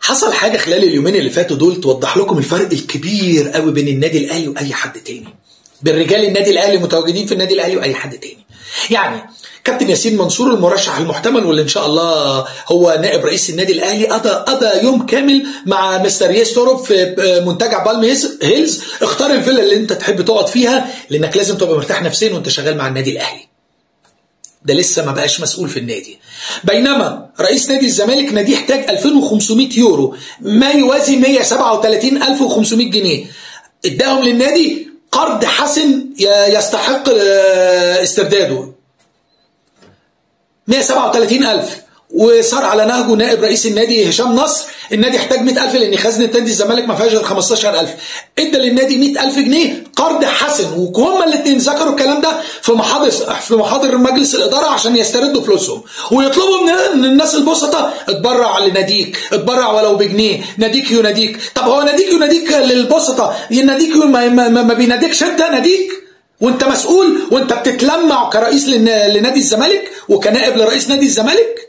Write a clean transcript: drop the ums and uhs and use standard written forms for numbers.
حصل حاجة خلال اليومين اللي فاتوا دول توضح لكم الفرق الكبير قوي بين النادي الاهلي واي حد تاني، بين رجال النادي الاهلي متواجدين في النادي الاهلي واي حد تاني. يعني كابتن ياسين منصور المرشح المحتمل واللي ان شاء الله هو نائب رئيس النادي الاهلي قضى يوم كامل مع مستر ياس توروب في منتجع بالم هيلز. اختار الفيلا اللي انت تحب تقعد فيها لانك لازم تبقى مرتاح نفسيا وانت شغال مع النادي الاهلي. ده لسه ما بقاش مسؤول في النادي. بينما رئيس نادي الزمالك ناديه احتاج 2500 يورو ما يوازي 137500 جنيه، اداهم للنادي قرض حسن يستحق استرداده 137000. وصار على نهجه نائب رئيس النادي هشام نصر، النادي احتاج 100000 لان خزنه نادي الزمالك ما فيهاش غير 15000، ادى للنادي 100000 جنيه قرض حسن. وهما الاثنين ذكروا الكلام ده في محاضر مجلس الادارة عشان يستردوا فلوسهم ويطلبوا من الناس البسطه اتبرع لناديك، اتبرع ولو بجنيه، ناديك يناديك. طب هو ناديك يناديك للبسطه، يناديك ما بيناديكش انت ناديك وانت مسؤول وانت بتتلمع كرئيس لنادي الزمالك وكنائب لرئيس نادي الزمالك.